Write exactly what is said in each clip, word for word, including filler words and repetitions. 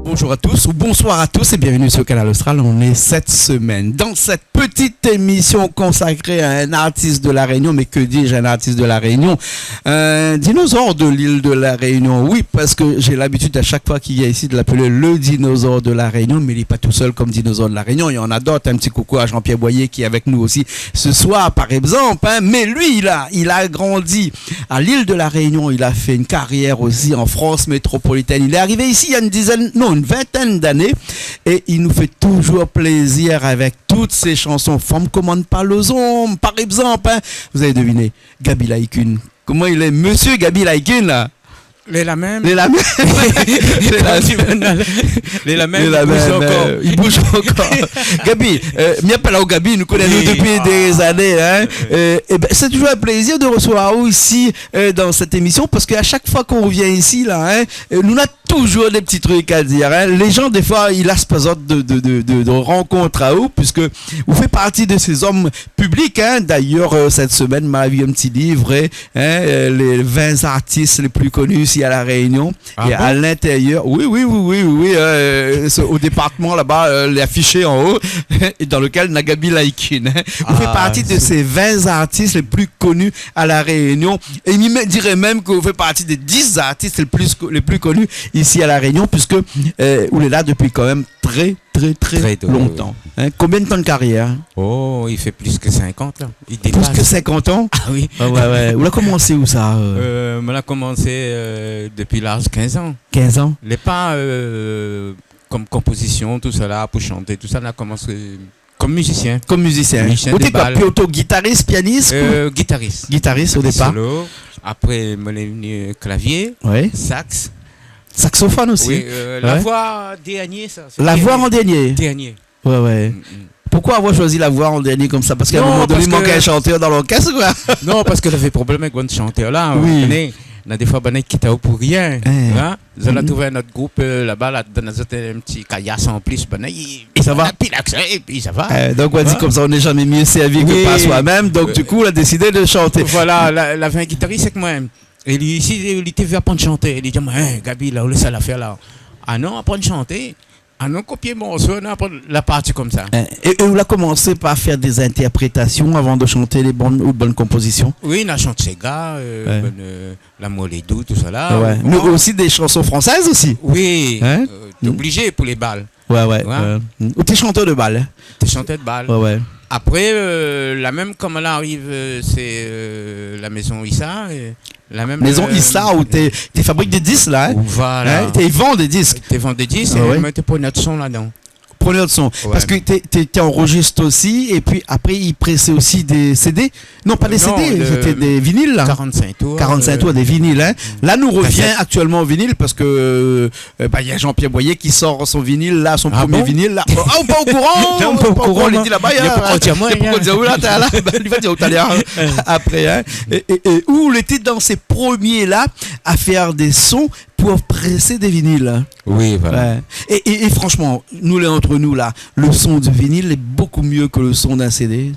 Bonjour à tous ou bonsoir à tous et bienvenue sur Kanal Austral. On est cette semaine dans cette petite émission consacrée à un artiste de La Réunion, mais que dis-je, un artiste de La Réunion, un dinosaure de l'île de La Réunion. Oui, parce que j'ai l'habitude à chaque fois qu'il vient ici de l'appeler le dinosaure de La Réunion, mais il n'est pas tout seul comme dinosaure de La Réunion. Il y en a d'autres. Un petit coucou à Jean-Pierre Boyer qui est avec nous aussi ce soir, par exemple, hein. Mais lui, il a, il a grandi à l'île de La Réunion. Il a fait une carrière aussi en France métropolitaine. Il est arrivé ici il y a une dizaine, non, une vingtaine d'années. Et il nous fait toujours plaisir avec toutes ses chansons. Fanm komann pa lo zom, par exemple, hein. Vous avez deviné, Gaby Laikun. Koman i lé, monsieur Gaby Laikun, la ? Lé la mèm. Lé la mèm. Lé la mèm. Lé la mèm, i bouj ankor. Euh, i bouj ankor. Gaby, euh, mi apèl aou Gaby, nou koné anou dopi dé zané, hein. Euh, eh ben, c'est toujours un plaisir de recevoir aou ici, euh, dans cette émission, parce qu'à chaque fois qu'on vient ici, là, hein, euh, nou na toujours des petits trucs à dire, hein. Les gens, des fois, i las pa zot de, de, de, de, de rankont aou, puisque ou fé parti de sé zom piblik, hein. D'ailleurs, euh, cette semaine, ma vi in ti liv, hein, euh, les vingt artistes les plus connus ici à La Réunion. Ah bon ? Et à l'intérieur, oui, oui, oui, euh, c'est au département là-bas, euh, lé afishé an-o, et dans lequel na Gaby Laikun, hein. Ou fé parti de ces vingt artistes les plus connus à La Réunion. Et mi mèm, diré mèm ke ou fé parti des dix artistes les plus co-, les plus connus ici à La Réunion, puisque, euh, ou lé la depuis quand même très, très, très longtemps. Très tôt, oui. Hein, combien de temps de carrière ? Oh, i fé plis ke cinquante, la. I dépas. Plus que cinquante ans ? Ah oui. Ah ouais, ouais. Ou la komansé ousa, euh ? Euh, moin la komansé, euh, dopi laz kinz an. Kinz an ? Lé pa, euh, kom konpozision, tousala, pou shanté, tousala, la komansé kom mizisien. Kom mizisien. Mizisien de bal. Ou té koi, plito gitaris, pianis, ou ? Euh, gitaris. Gitaris o dépar. Solo. Apré, moin lé vni klavié, sax. Saxophone aussi. Oui, euh, la voi an dernié, sa. La voi an dernié. Dernié. Ouais, ouais. Mm, mm. Pourquoi avoir choisi la voix en dernier comme ça ? Parce qu'à un moment donné, il manque un chanteur dans l'orchestre, quoi. Non, parske lavé problèm avèk bann shantèr la, oui, ou koné, na défoi bann i kit aou pou rien, hein. Zot la trouv in ot group, euh, laba, la donn azot in ti kayas an plis, bann i, i sava. Na pi laksé, épi i sava. Euh, donc on dit comme ça, on n'est jamais mieux servi que par soi-même. Oui. Donc du coup, on a décidé de chanter. Voilà, la, lavé in gitaris avèk moin. É li isi, li té vé aprann shanté. Li di amoin, hein, Gaby, la, ou lé sa la fé la. Ah non, aprann shanté. Ah non, kopié morso, non, aprann la parti konmsa. Hein, é, é ou la komansé par fèr dé zintèrprétasion avan de shanté dé bann, ou bann konpozision ? Oui, na shant séga, euh, bann, euh, Lamour lé dou, tousala. Ouais. Mé osi dé shanson fransèz osi. Oui, euh, té oblizé pou lé bal. Ouais, ouais. Ou té shantèr de bal, hein ? Té shantèr de bal. Ouais, ouais. Apré, euh, la mèm, koman la ariv, euh, sé, euh, la mézon Issa, euh, la mèm, Mézon Issa, ou té, té fabrik dé disk la, hein ? Voilà. Hein ? Té vann dé disk. Té vann dé disk, é moin té prenèr de son ladan. Prenèr de son. Ouais. Parske té, té, té anrozistr osi, épi apré, i présé osi dé CD. Non, pa dé CD, sété dé vinil, la. Karant-sink tour, karant-sink tour, dé vinil, hein. La, nou rovien aktièlman o vinil parske, euh, euh, ba, néna Jean-Pierre Boyer ki sort son vinil, la, son promié vinil, la. Ah bon ? Ah, ou lé pa o kouran ? Non, pa o kouran, non. Li di laba, li la pa ankor di amoin, li la pa ankor di aou la, ta, la. Ba, li va dir aou talèr, hein, apré, hein. É, é, é ou lété dan sé promié-la a fèr dé son pou présé dé vinil, hein. Oui, voilà. Ouais. É, é, é franshman, nou lé ant nou la, le son du vinil est beaucoup mieux que le son d'un CD.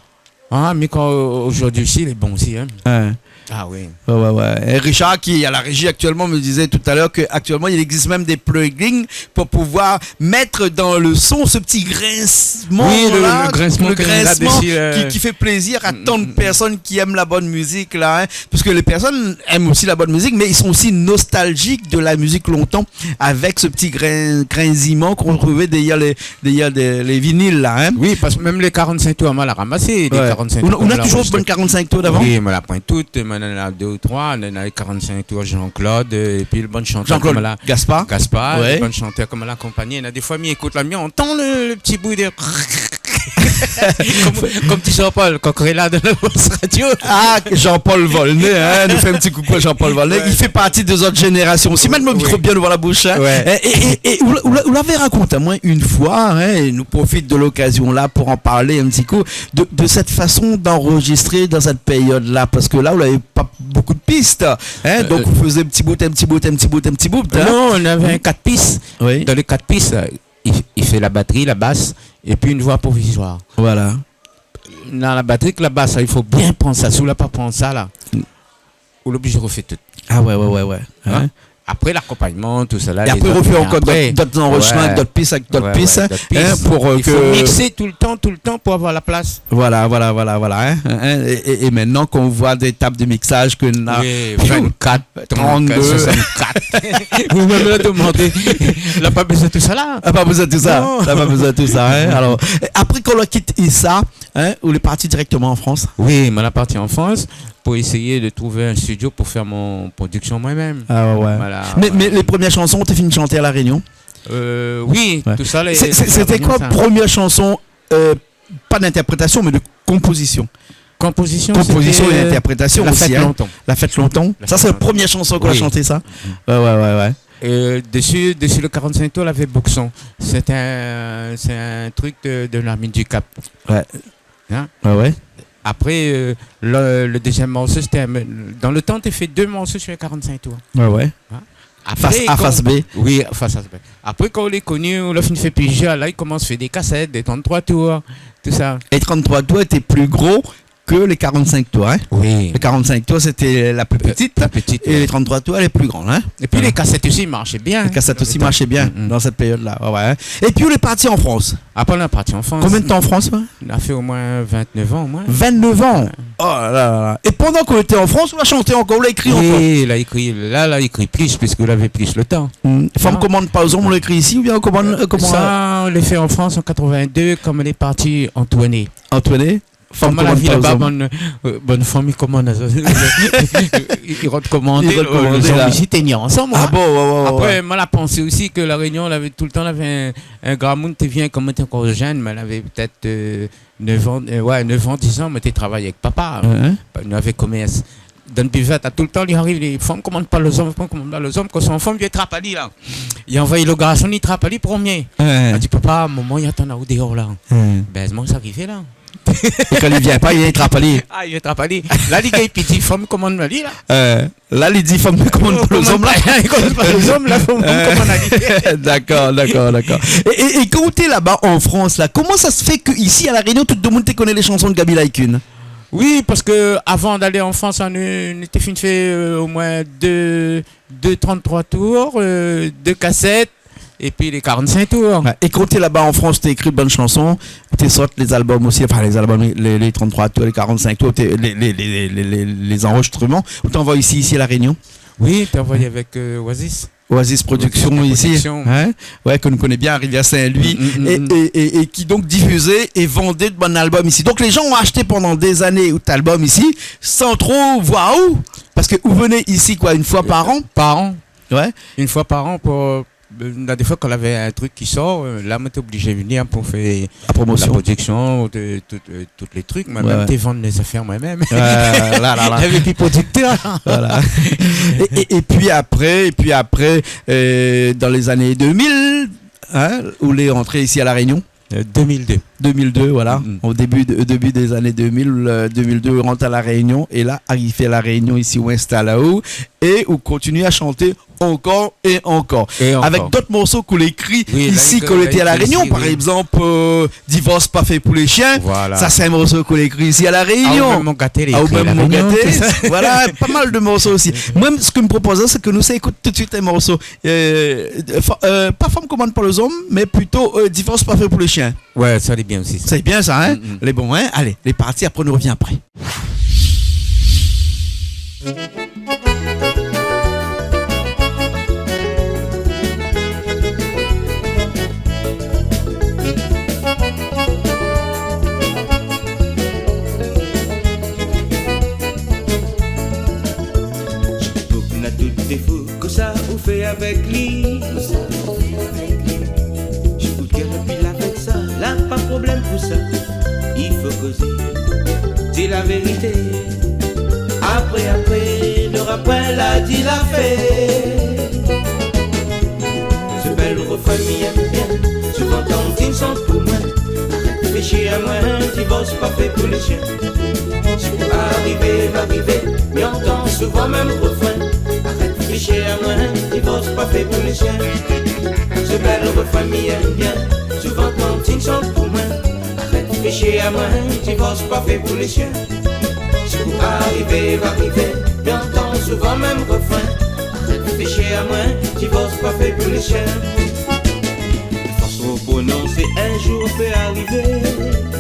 Ah, mé kan, euh, zordi osi, lé bon osi, hein. Ouais. Ah oui. Ouais, ouais, ouais. Et Richard, qui est à la régie actuellement, me disait tout à l'heure que actuellement, il existe même des plugins pour pouvoir mettre dans le son ce petit grincement, oui, le, là, le grincement, le grincement qui, euh, qui fait plaisir à tant de personnes qui aiment la bonne musique, là, hein. Parce que les personnes aiment aussi la bonne musique, mais ils sont aussi nostalgiques de la musique longtemps, avec ce petit grin-, grinziment qu'on retrouvait derrière les, dèyèr dé, lé vinil la, hein. Oui, parske mèm lé karant-sink tour, moin la ramasé, lé karant-sink tour. Ou na, ou na toujour bann karant-sink tour davan ? Oui, moin la pran tout, moin néna dé ou troi, néna lé karant-sink tour Jean-Claude, euh, épi lé bann shantèr Jean-Claude koman la, Gaspard. Gaspard, ouais. Lé bann shantèr koman la konpagni. Na défoi, mi ékout la, mi antann le, le ti bri de konm, konm di Jean-Paul, kan ou lé la dan la radio. Ah, Jean-Paul Volnay, hein, nou fé in ti koukou à Jean-Paul Volnay. Ouais. Li fé parti de zot zénérasion osi. Mèt mon mikro bien dovan la boush, hein. Ouais. É, é, é, é ou, ou, ou lavé rakont amoin in foi, hein, é nou profit de lokazion la pou an parl in ti kou, de, de sèt fason d'anrozistré dan sèt périod-la, parske la, ou lavé pa bonpé de pis, hein, donk ou fézé in ti bout, in ti bout, in ti bout, in ti bout, hein. Non, nou lavé kat pis. Oui. Dan lé kat pis, euh, i, i fé la batri, la bas, épi in voi provizoir. Voilà. Dan la batri, la bas, sa, i fo bien pran sa. Si ou la pa pran sa la, ou lé oblizé rofé tout. Ah ouais, ouais, ouais, ouais. Hein ? Apré lakonpagnman, tout sa la, é apré, lé zot, rofé ankor dot, dot anrozistroman, avèk dot pis, avèk dot pis, hein, pou, euh, i fo miksé toultan, toultan pou avoir la plas. Voilà, voilà, voilà, voilà, hein, hein, é, é, é mintnan, kan ou voi dé tab de miksaz ke na, oui, vingt-quatre, trente-deux, soixante-quatre. Ou mèm la domandé, la pa bezoin tout sa la. La pa bezoin tout sa. Non. La pa bezoin tout sa, hein. Alor, apré, kan ou la kit sa, hein, ou lé parti dirèkteman an Frans ? Oui, moin la parti an Frans pou éséyé trouv in studio pou fé mon prodiksion moin mèm. Ah ouais, ouais. Voilà, voilà. Mé, mé lé promié shanson ou té fine shanté La Rényon ? Euh, oui, tout sa, lé, sé, sé, sété koi la promié shanson, euh, pa d'intèrprétasion, mé de konpozision ? Konpozision, konpozision é, euh, intèrprétasion osi, hein. La fèt lontan. La fèt lontan. Sa, sé la promié shanson ou la shanté, sa ? Oui. Ouais, ouais, ouais, ouais. Euh, dési, dési le quarante-cinq tours, lavé Boukson. Sé in, sé in trik de, de la mine du Cap. Ouais. Hein ? Ouais, ouais. Apré, euh, le, le dézièm morso, sété in, dan le tan, té fé dé morso sur le quarante-cinq tours. Ouais, ouais. Hein ? Apré, fas A, kan, fas B. Oui, fas A, fas B. Apré, kan ou lé koni, ou la fine fé plizièr, la, i komans fé dé kasèt, dé trente-trois tours, tout sa. É trente-trois tours lété pli gro ke lé quarante-cinq tours, hein ? Oui. Lé quarante-cinq tours, sété la pli pti. Pli pti, ouais. É lé trente-trois tours, lé pli gran, hein ? Épi lé kasèt osi i marsh bien. Lé kasèt osi i marsh bien dan sèt périod-la. Ouais, ouais. Épi ou lé parti an Frans. Apré, nou la parti an Frans. Konbien d'tan an Frans, ouais ? Nou la fé omoin vingt-neuf an, omoin. Vingt-neuf an ? Ouais. Oh la la la. É pandan ke ou lété an Frans, ou la shanté ankor, ou la ékri ankor ? Oui, la ékri, la, la ékri plis, piske lavé plis le tan. Hmm. Fanm komann pa lozom, ou la ékri isi, oubien koman, euh, koman ? Sa, nou la fé an Frans an quatre-vingt-deux, kan nou lé parti an tourné. An tourné ? Fanm komann pa lozom. Koman la vi laba, bann, euh, bann fanm i komann, i, i rod komandé, i rod komandé, euh, la. Isi té ni ansanm, hein. Ah bon, ouais, ouais, ouais. Apré, moin la pansé osi ke La Rényon, lavé toultan, lavé in, in gramoun té vien, kan moin té ankor jenn, moin lavé pétèt, euh, nèf an, euh, ouais, nèf an, dix an, moin té travay avèk papa. Hein, hein. Nou lavé komèrs. Dan bivèt, a toultan, li ariv, li di, fanm komann pa lozom, fanm komann pa lozom, kan son fanm i vien trap ali la. Li anvoy lo garson, li trap ali promié. Hein. Li di, papa, momon i atann aou déor la. Hein. Bin, moin sa arivé la. É kan li vien pa, li trap ali. Ah, li trap ali. La, li gingn piti, fanm komann ali la. Euh, la, li di, fanm komann pa lozom la. Komann pa lozom la, fanm komann ali. Dakor, dakor, dakor. É, é, é kan ou té laba an Frans la, koman sa sé fé ke isi, a La Rényon, tout domoun té koné lé shanson de Gaby Laï-Kune ? Oui, paske avan d'alé an Frans, nou, nou té fine fé, euh, omoin dé, dé trente-trois tours, euh, dé kasèt, épi lé quarante-cinq tours. Ouais, é kan ou té laba an Frans, té ékri bann shanson, té sort lé albom osi, anfin, lé albom, lé, lé trente-trois tours, lé quarante-cinq tours, té, lé, lé anrozistroman, ou té anvoy isi, isi a La Rényon ? Oui, té anvoy avèk, euh, Oasis. Oasis Production isi, hein ? Production. Ouais, ke nou koné bien, Rivière Saint-Louis, mm, mm, é, é, é, é ki donk difizé é vandé bann albom isi. Donk lé jan la ashté pandan dé zané out albom isi, san tro voir ou, paske ou vien isi, koi, in foi par an ? Par an. Ouais. In foi par an pou, euh, la, défoi, kan lavé in trik ki sort, euh, la, moin té oblizé vnir pou fé la promosion. La promosion de tout, euh, tout lé trik, moin mèm té vann lé zafèr moin mèm. Ouais, ouais, ouais. Euh, la, la, la. Avèk lé prodiktèr. Voilà. É, é, épi apré, épi apré, euh, dan lé zané deux mille, hein, ou lé rantré isi a La Rényon ? Euh, deux mille deux. Deux mille deux, voilà. Mm, mm. Au début de, au début des années deux mille, euh, deux mille deux, ou rant a La Rényon, é la, arivé a La Rényon, isi, ou instal aou, é ou kontinié a shanté ankor é ankor. É ankor. Avèk dot morso k'ou la ékri isi, kan ou lété a La Rényon, par égzanp, euh, Divors pa fé pou lé shien. Voilà. Sa sé in morso k'ou la ékri isi a La Rényon. Ah, ou mèm Mon Gaté, li ékri La Rényon, tout sa. Voilà, pa mal de morso osi. Moin, sak mi propoz, sé ke nou sa ékout tout suit in morso, euh, fa-, euh, pa Fanm komann pa lozom, mé plito, euh, Divors pa fé pou lé shien. Ouais, sa lé bien osi, sa. Sé bien sa, hein ? Mm, mm. Lé bon, hein ? Alé, lé parti, apré nou revien apré. Boug na tout défo, kosa ou fé avèk li ? Si ou gingn anpil avèk sa, la pa problèm pou sa. I fo kozé, di la vérité. Apré, apré, nora poin la di la fé. Sé bèl refrin mi èm bien. Souvan tann in shanson pou moin. Arèt réfléshi amoin, divors pa fé pou lé shien. Si pou arivé, va arivé, mi antann souvan mèm refrin. Arèt réfléshi amoin, divors pa fé pou lé shien. Bèl refrin mi yèm bien, souvan kan tine shant pou moin. Arèt fé shé amoin, divors pa fé pou lé shien. Sak pou arivé va arivé, mi antan souvan mèm refrin. Arèt fé shé amoin, divors pa fé pou lé shien. Fors ou prononsé, in zour pé arivé,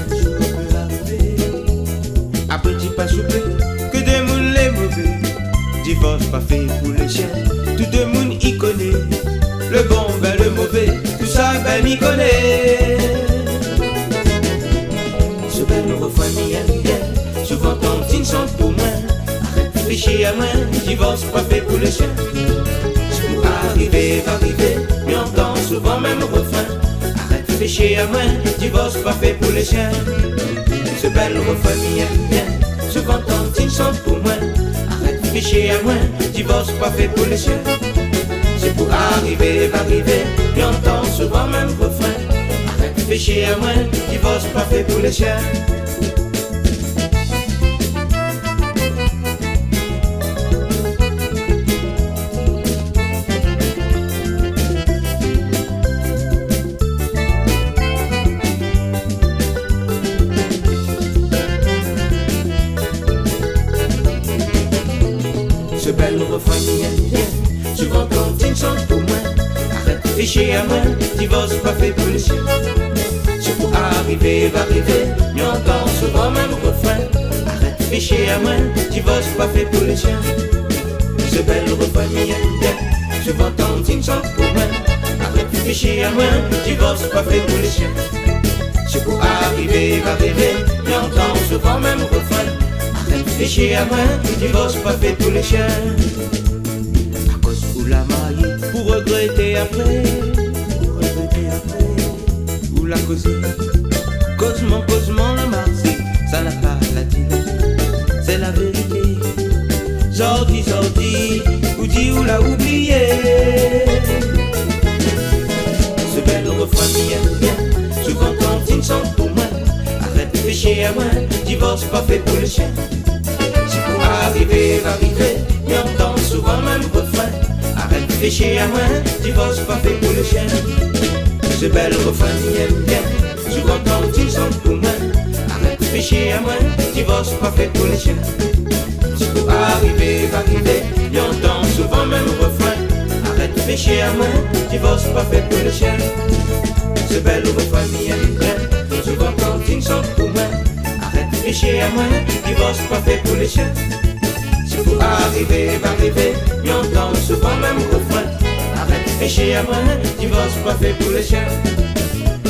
in zour pé arivé. Apré di pa souplé, ke demoun lé mové. Divors pa fé pou lé shien, tout demoun i koné. Le bon, bin le mové, tousa, bin mi koné. Se bèl refrin mi yèm bien, souvan kan tine shant pou moin. Arèt fé shé amoin, divors pa fé pou lé shien. Sak pou arivé va arivé, mi antan souvan mèm refrin. Arèt fé shé amoin, divors pa fé pou lé shien. Se bèl refrin mi yèm bien, souvan kan tine shant pou moin. Arèt fé shé amoin, divors pa fé pou lé shien. Sak pou arivé va arivé, mi antan souvan mèm refrin. Arèt fé shé amoin, divors pa fé pou lé shien. Se bèl refrin mi yèm bien, souvan kan tine shant pou moin. Arèt fé shé amoin, divors pa fé pou lé shien. Sak pou arivé va arivé, mi antan souvan mèm refrin. Arèt fé shé amoin, divors pa fé pou lé shien. Se bèl refrin mi yèm bien, souvan kan tine shant pou moin. Arèt fé shé amoin, divors pa fé pou lé shien. Sak pou arivé va arivé, mi antan souvan mèm refrin. Arèt fé shé amoin, divors pa fé pou lé shien. Akoz ou la marié pou regrété apré, pou regrété apré. Ou la kozé, kozman, kozman la marsé, sa la pa la di. Sé la vérité. Zordi, zordi, ou di ou la oublié. Se bèl refrin mi yèm bien, souvan kan tine shant pou moin. Arèt fé shé amoin, divors pa fé pou lé shien. Sak pou arivé va arivé, mi antan souvan mèm refrin. Arèt fé shé amoin, divors pa fé pou lé shien. Se bèl refrin mi yèm bien, souvan kan tine shant pou moin. Arèt fé shé amoin, divors pa fé pou lé shien. Sak pou arivé va arivé, mi antan souvan mèm refrin. Arèt fé shé amoin, divors pa fé pou lé shien. Se bèl refrin mi yèm bien, souvan kan tine shant pou moin. Arèt fé shé amoin, divors pa fé pou lé shien. Sak pou arivé va arivé, mi antan souvan mèm refrin. Arèt fé shé amoin, divors pa fé pou lé shien.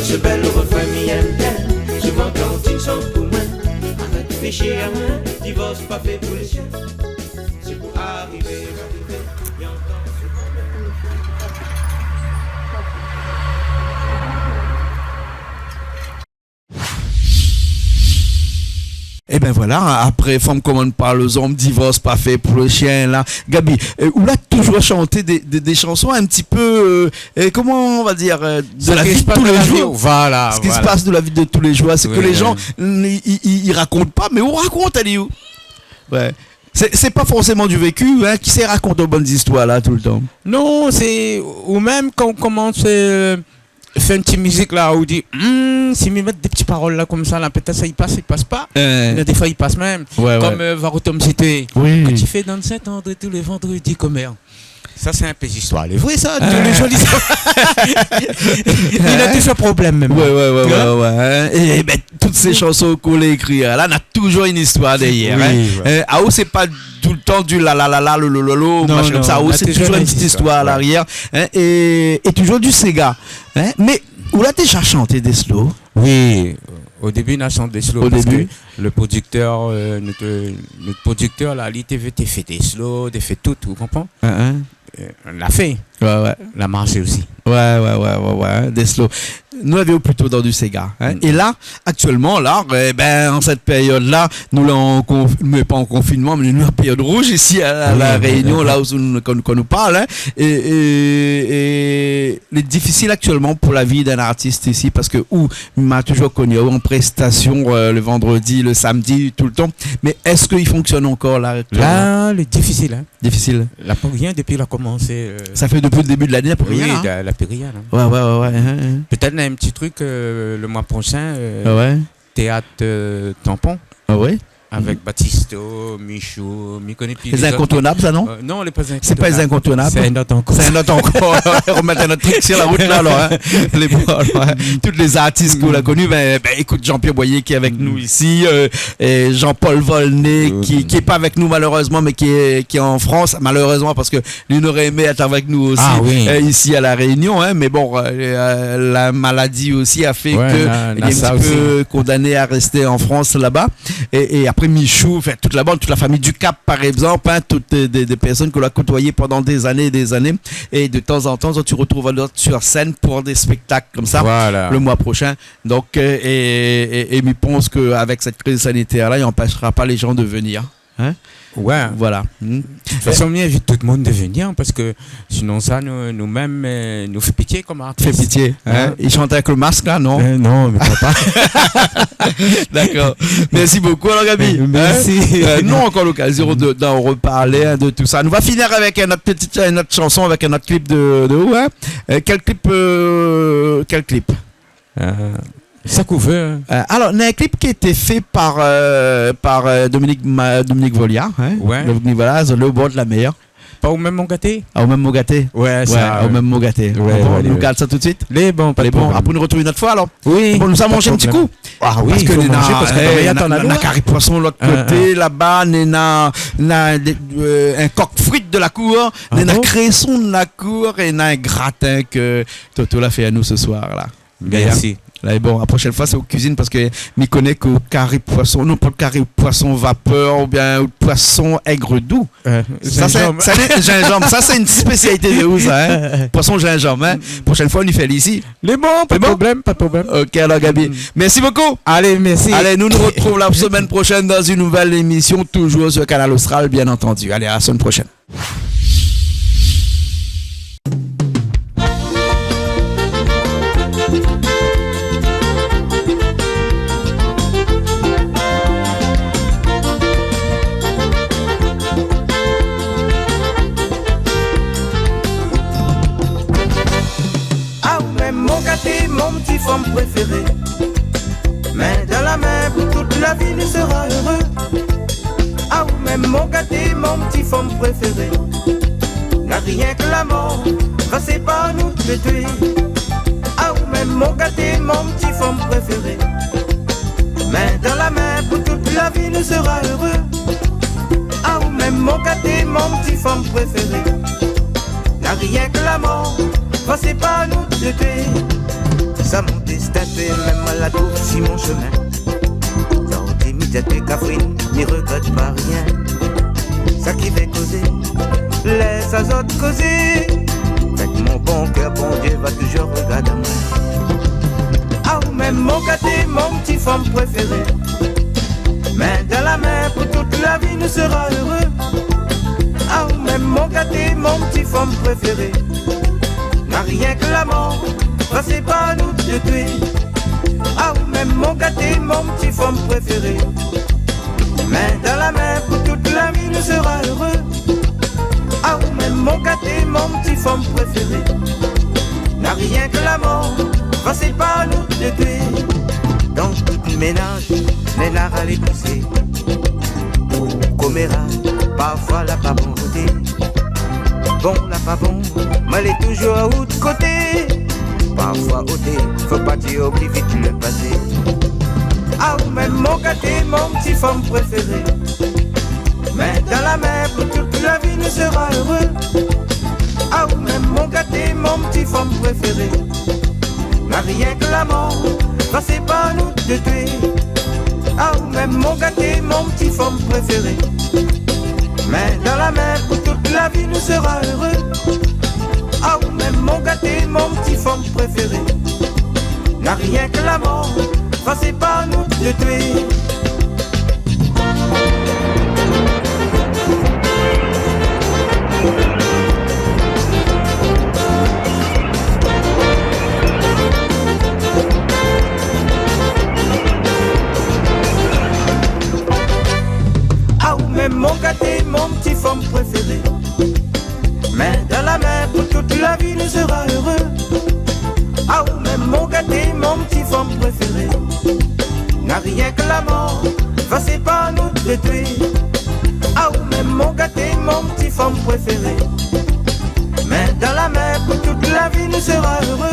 Se bèl refrin mi yèm bien, souvan kan tine shant pou moin. Arèt fé shé amoin, divors pa fé pou lé shien. Sak pou arivé va arivé, mi antan souvan mèm refrin. Ében voilà, apré Fanm komann pa lé zonm, divors pa fé pou lé shien la. Gaby, euh, ou la toujour shanté dé, dé, dé shanson in ti pé, euh, euh, koman on va dir, euh, de la vi de tou lé zour. Sak i pas dan la vi, voilà, voilà. Sak i pas dan la vi de tou lé zour, sé ke lé jan, i, i, i rakont pa, mé ou rakont ali, ou. Ouais. Sé, sé pa forséman du vécu, hein, kisa i rakont bann zistoir la toultan. Non, sé, ou mèm kan ou komans, euh, fé in ti mizik la, ou di, hmm, si mi mèt dé ti parol la konmsa la, pétèt sa i pas, i pas pa. Euh. Mé défoi i pas mèm. Ouais, ouais. Konm, euh, Varoutom Cité. Oui. Ke ti fé dan sèt an tou lé vandredi, komèr. Sa sé in pé zistoir lé vré sa, tou lé zour zistoir. Li na toujour problèm mèm. Ouais, ouais, ouais, ouais, hein. É, é bin, tout sé shanson k'ou la ékri la, na toujour in zistoir dèrièr, hein. Oui, ouais. Euh, aou, sé pa toultan du la la la la, lo lo lo lo, machin konmsa. Non, non, aou, sé toujour in ti zistoir, ouais, dèrièr, hein, é, é toujour du séga, hein. Mé ou la déza shanté dé slow ? Oui, o débi na shant dé slow parske lo prodiktèr, euh, nout, nout prodiktèr la, li té vé, té fé dé slow, té fé tout, ou konpran ? Hein, hein. Euh, la fé. Ouais, ouais. La marshé osi. Ouais, ouais, ouais, ouais, ouais, hein, dé slow. Nou lavé plito dan du séga, hein. Mm. É la, aktièlman la, ében, an sèt périod la, nou lé an konf-, mé pa an konfinman, mé nou lé an périod rouj isi a La, La Rényon, la ousa nou, kan, kan nou parl, hein. Oui, oui, oui. É, é, é lé difisil aktièlman pou la vi d'in artis isi, parske ou, ma toujour koni aou an prestasion, euh, le vandredi, le samdi, toultan. Mé èske i fonksionn ankor la, aktièlman ? La, lé difisil, hein. Difisil. La, pa rien, dépi la komans komansé, euh, Sa fé dopi lo débu de lané, la pi rien, oui, la, la pi rien, la. Ouais, ouais, ouais, ouais, hein, hein. Pétèt na in ti truk, euh, le moi proshin, euh, Ah ouais ? téat, euh, Tanpon. Ah ouais ? Avèk Batisto, Michou, mi koné pi lé zot. Lé inkontournab, sa, non ? Euh, non, lé pa inkontournab. Sé pa inkontournab. Sé in ot ankor. Sé in ot ankor. Romèt in ot truk si la rout, la, alor, hein. Lé bon, alor, hein. Tout lé zartis k'ou la koni, bin, bin, ékout, Jean-Pierre Boyer ki lé avèk nou isi, euh, é Jean-Paul Volnay ki, ki lé pa avèk nou malérèzman, mé ki lé, ki lé an Frans, malérèzman, parske li noré émé èt avèk nou osi, Ah oui. euh, isi a La Rényon, hein, mé bon, euh, euh, la maladi osi la fé ke li lé in ti pé kondané a rès an Frans laba. É, é apré Michou, anfin, tout la bann, tout la fami du Cap, par égzanp, hein, tout dé, dé, dé pèrsone k'ou la kotoiyé pandan dé zané é dé zané. É de tan zan tan, zot i artrouv azot sir sèn pou dé spéktak konmsa, Voilà. le moi proshin. Donk, euh, é, é, é mi pans ke avèk sèt kriz sanitèr-la, i anpèshra pa lé zan de vnir. Hein ? Ouais. Voilà. Hmm. De tout fason, mi invit tout demoun de vnir, parske sinonsa, nou, nou mèm, euh, nou fé pitié kom artis. Fé pitié, hein ? Hein ? I shant avèk le mask, la, non ? Euh, non, mé papa. D'accord. Merci beaucoup, alors, Gaby. Euh, merci. Hein ? Euh, nou nora ankor lokazion de, d'an reparlé, hein, de tout sa. Nou va finir avèk in ot ti, in ot shanson, avèk in ot klip de, de ou, hein ? Euh, kèl klip, euh, kèl klip ? Euh, sak ou vé, hein. Euh, alor, na in klip ki la été fé par, euh, par, euh, Dominique Ma-, Dominique Volia, hein. Ouais. Dominique Volia, Le bord de la mer. Pa Ou mèm mon gaté ? Ah, Ou mèm mon gaté. Ouais, sa, Ou mèm mon gaté. Ouais, bon, ouais, nou gard sa tout de suite. Lé bon, pa de problèm. Apré nou artrouv in ot foi, alor. Oui, pa de problèm. Bon, nou sa manzé in ti kou. Ah oui, i fo manzé, parske na, na, na kari poison lot koté, laba, na, na, euh, in kok frit de la kour, na kréson de la kour, é na in gratin ke Toto la fé anou se soir, la. Merci. Gaillard. Lé bon, la proshèn foi, sé ou kuizine, parske mi koné ke kari poison, non, pa kari poison vapèr oubien poison ègr dou. Euh, sa, sé, zinzanm. Sa, sé zinzanm. Sa, sé in spésialité de ou, sa, hein. Poison zinzanm, hein. Proshèn foi, nou fé ali isi. Lé bon, pa de problèm, pa de problèm. Ok, alor, Gaby, merci beaucoup. Allez, merci. Allez, nou, nou artrouv la semèn proshèn dan in nouvèl émision, toujours sur Kanal Austral, bien entendu. Allez, à la semaine prochaine. Ah, ou mèm mon gaté, mon ti fanm préféré. Min dan la min, pou tout la vi nou sera éré. Ah, ou mèm mon gaté, mon ti fanm préféré. Na rienk la mor va sépar anou dé. Ah, ou mèm mon gaté, mon ti fanm préféré. Min dan la min, pou tout la vi nou sera éré. Ah, ou mèm mon gaté, mon ti fanm préféré. Na rienk la mor va sépar anou dé. Sa mon destin, mèm la trouv si mon shemin. Sa ou di mi tèt é kafrine, mi regrèt pa rien. Sa ki vé kozé, lès azot kozé. Avèk mon bon kèr, Bondié va toujours regard amoin. Ah, ou mèm mon gaté, mon ti fanm préféré. Min dan la min, pou tout la vi nou sera éré. Ah, ou mèm mon gaté, mon ti fanm préféré. Na rienk la mor va sépar anou dé. Ah, ou mèm mon gaté, mon ti fanm préféré. Min dan la min, pou tout la vi nou sera éré. Ah, ou mèm mon gaté, mon ti fanm préféré. Na rienk la mor va sépar anou dé. Dan tout ménaz, néna ralé pousé. Komèra, parfoi la pa bon oté. Bon, la pa bon, mé lé toujours a out koté. Parfoi oté, fo pa di oubli vit le pasé. Ah, ou mèm mon gaté, mon ti fanm préféré. Min dan la min, pou tout la vi nou sera éré. Ah, ou mèm mon gaté, mon ti fanm préféré. Na rienk la mor va sépar anou dé. Ah, ou mèm mon gaté, mon ti fanm préféré. Min dan la min, pou tout la vi nou sera éré. Ah, ou mèm mon gaté, mon ti fanm préféré. Na rienk la mor va sépar anou dé. Ah, ou mèm mon gaté, mon ti fanm préféré. Min dan Arienk la mor va sépar anou dé. A ou mèm mon gaté, mon ti fanm préféré. Min dan la min pou tout la vi nou sera éré.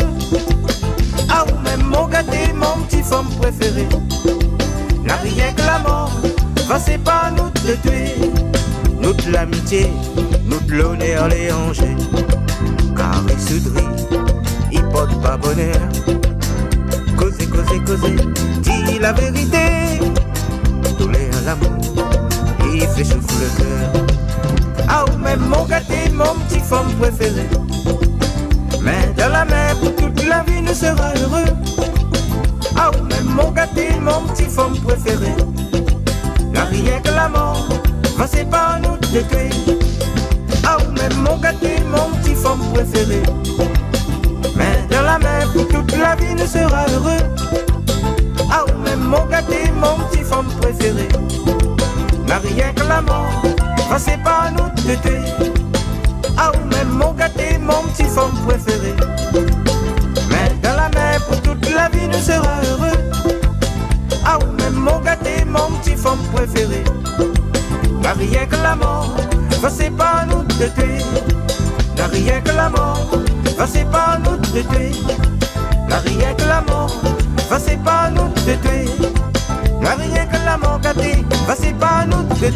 A ou mèm mon gaté, mon ti fanm préféré. Narienk la mor va sépar anou dé. Nout lamitié, nout lonèr lé an jé. Karé soudri, i port pa bonèr. Kozé, kozé, kozé, di la vérité. Doulèr lamour, i fé soufr lo kèr. A ou mèm mon gaté, mon ti fanm préféré. Min dan la min pou tout la vi nou sera éré. A ou mèm mon gaté, mon ti fanm préféré. Narienk la mor va sépar anou dé. A ou mèm mon gaté, mon ti fanm préféré. Min dan la min pou tout la vi nou sera éré. A ou mèm mon gaté, mon ti fanm préféré. Narienk la mor va sépar anou dé. A ou mèm mon gaté, mon ti fanm préféré. Min dan la min pou tout la vi nou sera éré. A ou mèm mon gaté, mon ti fanm préféré. Narienk la mor va sépar anou dé. Narienk la mor va sépar anou dé. Narienk la mor va sépar anou dé. Narienk la mor gaté va sépar anou dé.